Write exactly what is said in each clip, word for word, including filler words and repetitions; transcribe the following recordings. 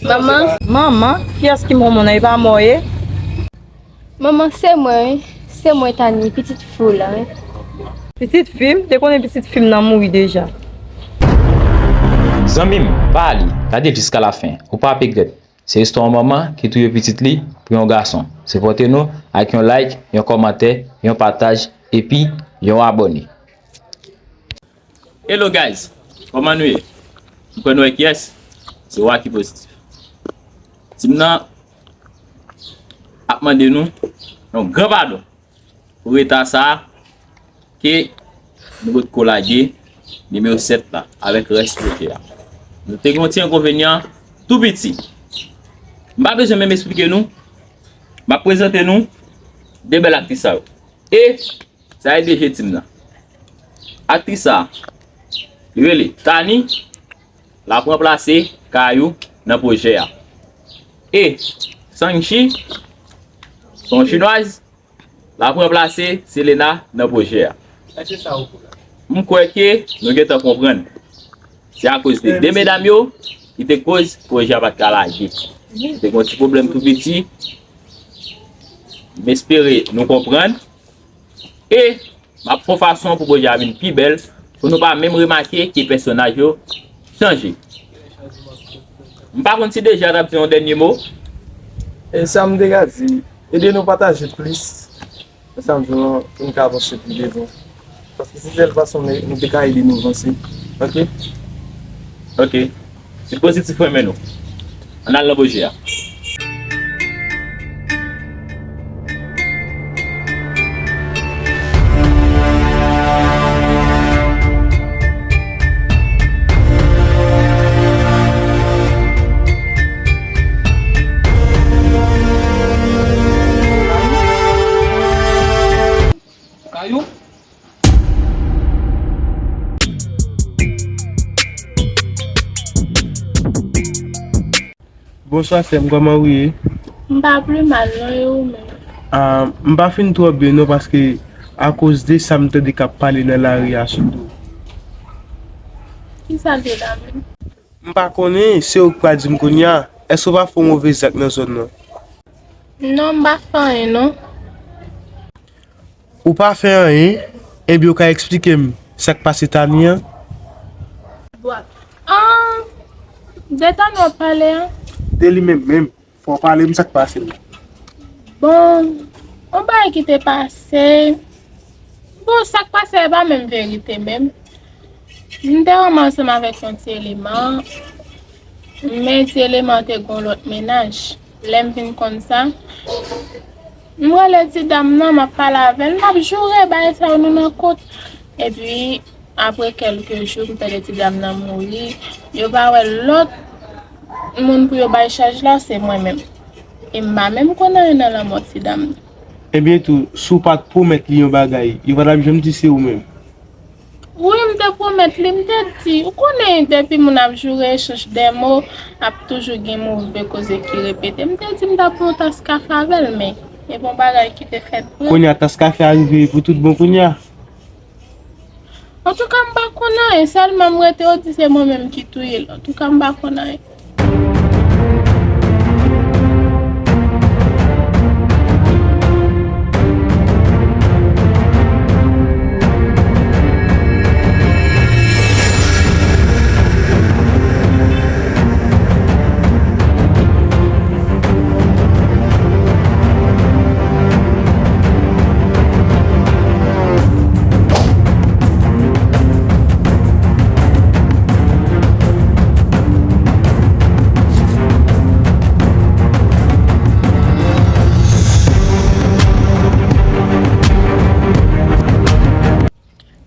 Manman. Manman? Kiyès ki manman nan? E pa mò ye? Manman, se mwen, wi. Se mwen, Tani, pitit fi w lan, wi. Pitit fi m? Te konnen pitit fi m nan mouri deja. Zanmi m, pa ale, gade jiska lafen, ou pa ap regrèt. Se istwa yon manman ki touye pitit li pou yon gason. Sipòte nou ak yon like, yon kòmantè, yon pataj, epi yon abòne. Hello guys, kòman nou ye? M kwè nou wè kiyès? Se Wa ki pozitif. Tim nan ap mande nou yon gran padon pou reta sa a ke nou potko lage nimewo sèt la avèk rès pwojè a. Nou te gen yon ti enkonvenyan tou piti. M pa bezwen menm esplike nou. M ap prezante nou de bèl aktris sa yo. E sa e D G tim nan. Aktris sa, li rele Tani, l ap ranplase Kayou nan pwojè a. E Sangchi, se yon chinwaz, l ap ranplase Selena nan pwojè a. M kwè ke nou gentan konprann. Se akoz de de medam yo ki te koz pwojè a pa t ka lage. Te gen yon ti pwoblèm tou piti. M espere nou konprann. E m ap fè yon fason pou pwojè a vin pi bèl, pou nou pa menm remake ke pèsonaj yo chanje. M pa konn si D G a t ap di yon dènye mo. E sa m te ka di, ede nou pataje plis. Sa m di nou, pou n ka avanse pi devan. Paske se sèl fason nou, nou te ka ede nou vanse. Oke? Oke. Si pozitif renmen nou, ann al nan pwojè a. Kayou? Bonswa sè m, kòman ou ye? M pa pli mal non, e ou menm? Ah, m pa fin twò byen non, paske akoz de sa m tande k ap pale nan lari a sitou. Kisa l te la menm? M pa konnen, se ou k pral di m kounye a. Èske w pa fè yon move zak nan zòn nan? Non, m pa fè anyen non. Ou pa fè anyen? Ebyen, ou ka eksplike m sa k pase Tani an? Dwat. Ah, de Tani w ap pale a? De li menm menm. Fò w pale m sa k pase l la. Bon, yon bagay ki te pase. Bon, sa k pase a pa menm verite menm. M te renmen ansanm avèk yon ti eleman. Men ti eleman te gon lòt mennaj. Lè m vin konn sa, m rele ti dam nan, m ap pale avè l, m ap joure bagay sa yo nou nan kont. Epi, apre kèlke jou, m tande ti dam nan mouri. Yo pa wè lòt moun pou yo bay chaj la, se mwen menm. E m pa menm konn anyen nan lanmò ti dam nan. Ebyen tou, si w pa t pwomèt li yon bagay, yo pa t ap janm di se ou menm. Wi, m te pwomèt li, m te di, ou konnen depi moun ap joure, echanj de mo, ap toujou gen move koze ki repete. M te di m t ap pran yon tas kafe avè l, men e bon bagay ki te fèt vre. Kounye a, tas kafe a rive pou tout bon kounye a? Antouka, m pa konn anyen, sèlman m rete yo di se mwen menm ki touye l. Antouka, m pa konn anyen.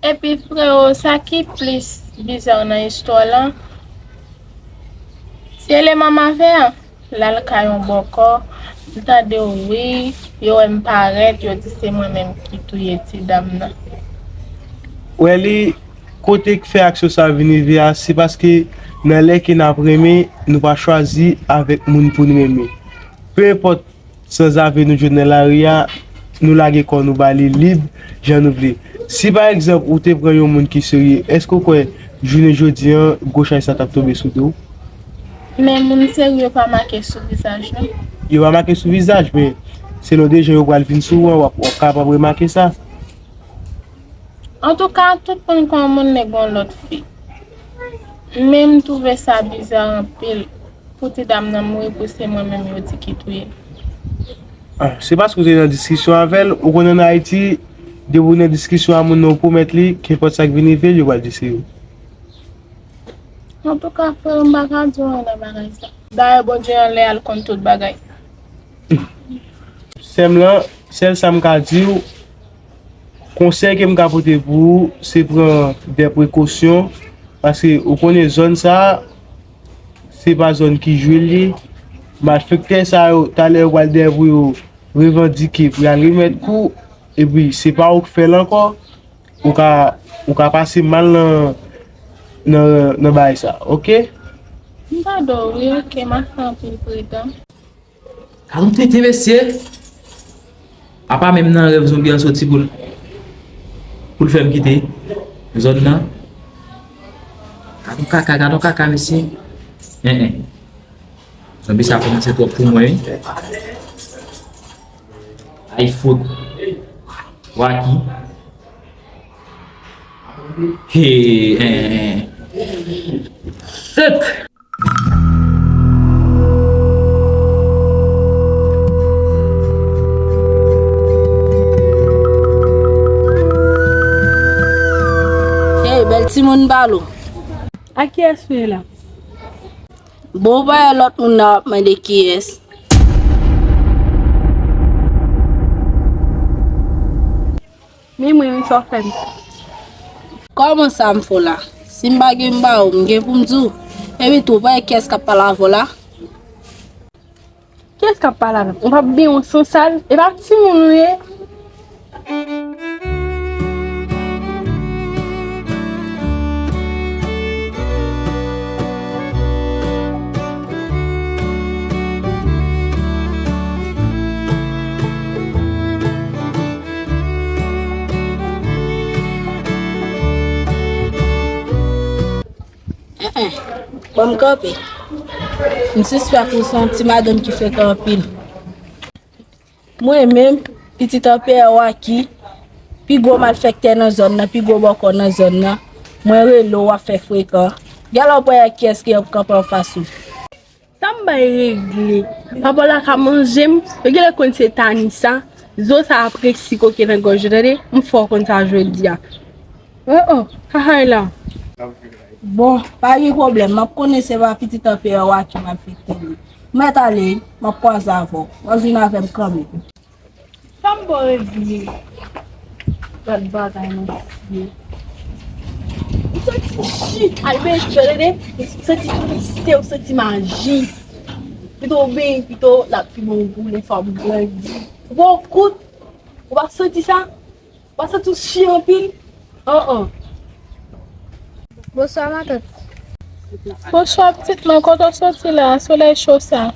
Epi, frewo, sa ki plis bizar nan istwa lan, ti eleman m avè a, l al kay yon bòkò, m tande w ri, yo wè m parèt, yo di se mwen menm ki touye ti dam nan. Wè li, kote k fè aksyon sa vin rive a, se paske nan lè ke n ap renmen, nou pa chwazi avèk moun pou n renmen. Pe enpòt sanzave nou jwenn nan lari a, nou lage kò nou ba li lib jan nou vle. Si pa egzanp ou te pran yon moun ki serye, èske w kwè jounen jodi a, gwo chay sa t ap tonbe sou do w. Men moun serye yo pa make sou vizaj, non. Yo pa make sou vizaj, men selon de jan yo pral vin sou ou an, w ap, w ap kapab remake sa. Antouka, tout moun konn moun nèg yon lòt fi. Men m twouve sa biza anpil pou ti dam nan mouri pou se mwen menm yo di ki touye l. Ah, se paske w te nan diskisyon avè l. Ou konnen ann Ayiti, depi w nan diskisyon a moun nan, ou pwomèt li, kenpòt sa k vin rive l, yo pral di se ou. Antouka, frè, m pa ka di w anyen nan bagay sa. Dayè, Bondye anlè a, l konn tout bagay. Sè m lan, sèl sa m ka di w, konsèy ke m ka pote pou ou, se pran de prekosyon, paske ou konnen zòn sa a, se pa zòn ki jwe l ye. Malfektè sa yo, talè yo pral dèyè pou yo revandike, pou y al remèt kou, epi se pa ou k fè l ankò, ou ka, ou ka pase mal nan, nan, nan bagay sa, oke? M ta dò, wi, oke, m ap fè anpil pridan. Gad yon tenten, mesye. Apa menm nan rèv zonbi an soti pou l, pou l fè m kite zòn nan. Gad yon kaka, gad yon kaka, mesye. En, en. Zonbi sa kòmanse twòp pou mwen, wi. Ay, fout. Waki. Hey, en, en. Shit. Hey, bèl timoun balo. A kiyès ou ye la? Bon, w pa wè lòt moun nan w ap mande kiyès. Men mwen menm, sa w fè m? Kòman sa m fè w la? Si m pa gen m ba ou, m gen pou m di w. Epi tou, w pa wè kiyès k ap pale avè w la? Kiyès k ap pale avè m? Ou p ap byen yon sansal? E pa timoun ou ye? En, en, ban m kanpe. M sispèk ou se yon ti madanm ki frekan anpil. Mwen menm, pitit anperè Waki, pi gwo malfektè nan zòn nan, pi gwo bòkò nan zòn nan, mwen rele w, w ap fè frekan. Genlè w pa wè kiyès ki ap kanpe anfas ou. Sa m bay regle. Papa w la ka manje m. Yo genlè konn se Tanisa. Zo sa ap resi koke nan gòj yo, tande. M fè w konn sa jodi a. Oh, oh, hahay la. Bon, pa gen pwoblèm. M ap konnen se pa pitit anperè Waki malfektè li. M mèt ale, m ap kwaze avè w. W ap vin avè m kanmenm. Sa m ba w regle. Gad bagay mesye. Ou santi chi al benyen, tande. Ou santi triste, ou santi maji. Pito w benyen, pito l ap pi bon pou lè fò w grandi. Ou pa w kout, ou pa santi sa? Ou pa santi w chi anpil? Oh, oh. Bonswa, matant. Bonswa, pitit mwen, kote w soti la, solèy cho sa?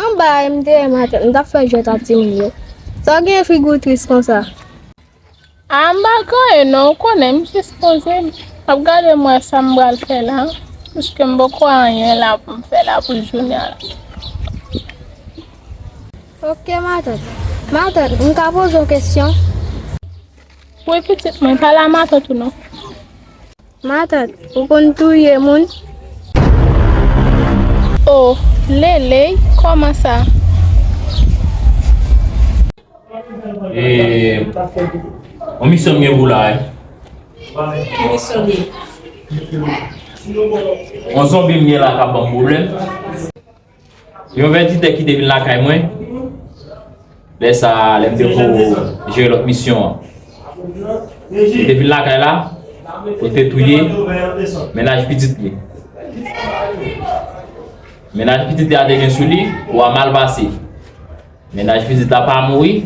Anba a, m te ye, matant, m t ap fè jwèt ak timoun yo. Sa w gen figi w tris konsa? A, m pa gen anyen non, ou konnen, m jis poze, m ap gade m wè sa m pral fè la, paske m poko anyen la pou m fè la pou jounen an la. Ok, matant. Matant, m ka poze w kesyon? Wi, pitit mwen, pale a matant ou non. Matant, ou konn touye moun? O, leley, kòman sa? E, yon misyon m gen pou w la, wi. Ki misyon li? Yon zonbi m gen la k ap ban m pwoblèm. Yon vètitè ki te vin lakay mwen, lè sa a, lè m te ko jere lòt misyon an. Li te vin lakay la, pou l te touye mennaj pitit li. Mennaj pitit li a te gen sou li, kou a mal pase. Mennaj pitit la pa mouri,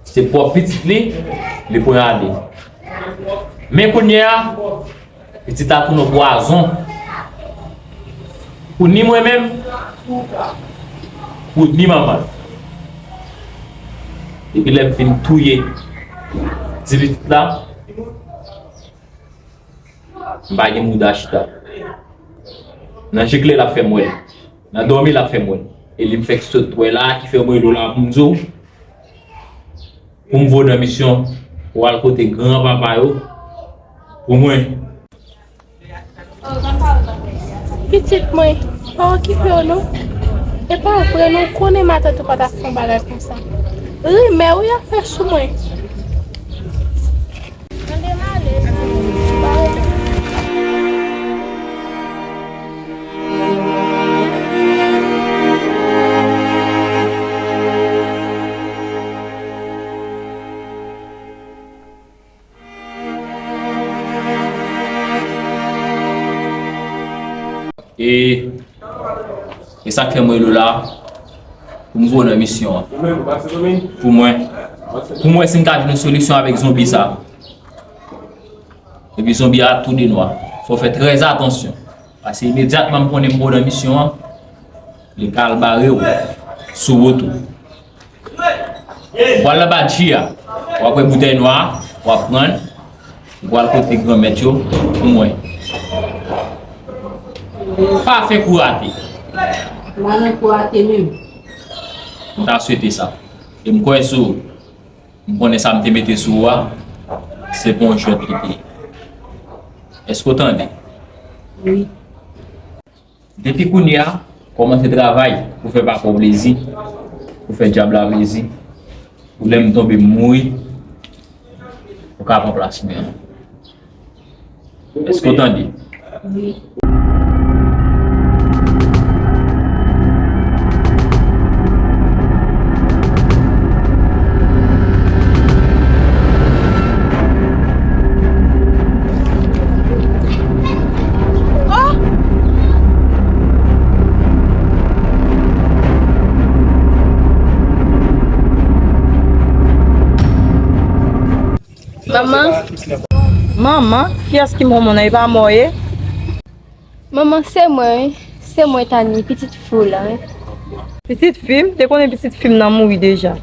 se pwòp pitit li, li ponyade. Men kounye a, pitit la tounen pwazon. Pou ni mwen menm, pou ni manman l. Epi lè m fin touye ti pitit la, M pa gen mouda chita. Nan jikle l ap fè m wè l. Nan dòmi l ap fè m wè l. E li m fèk sot wè la ki fè m rele w la pou m di w, pou m voye w nan misyon pou w al kote granpapa yo pou mwen. Pitit mwen, pa okipe w non. E pa vre non, ou konnen matant ou pa t ap fè yon bagay konsa. Rimè wi y ap fè sou mwen. E, e sa k fè m rele w la, pou m voye w nan misyon an. Pou mwen, pou mwen, si m ka jwenn yon solisyon avèk zonbi sa. Epi zonbi a tou de nwa. Fò w fè trè atansyon. Paske imedyatman m konnen m voye w nan misyon an, li ka al bare w sou wout ou. Ou pral nan badji a, w ap wè boutèy nwa a, w ap pran l, ou pral kote granmèt yo pou mwen. Pa fè kou rate. M pa nan kou rate menm. M ta swete sa. E m kwè sou ou. M konnen sa m te mete sou ou a, se pa yon jwèt li te ye. Èske w tande? Wi. Depi kounye a, kòmanse travay pou fè papa w plezi, pou fè dyab la plezi, pou lè m tonbe m mouri, ou ka pran plas mwen an. Èske w tande? Wi. Manman. Manman, kiyès ki mò moun nan? E pa mò ye? Manman, se mwen, wi. Se mwen, Tani, pitit fi w lan, wi. Pitit fi m? M te konnen pitit fi m nan mouri deja.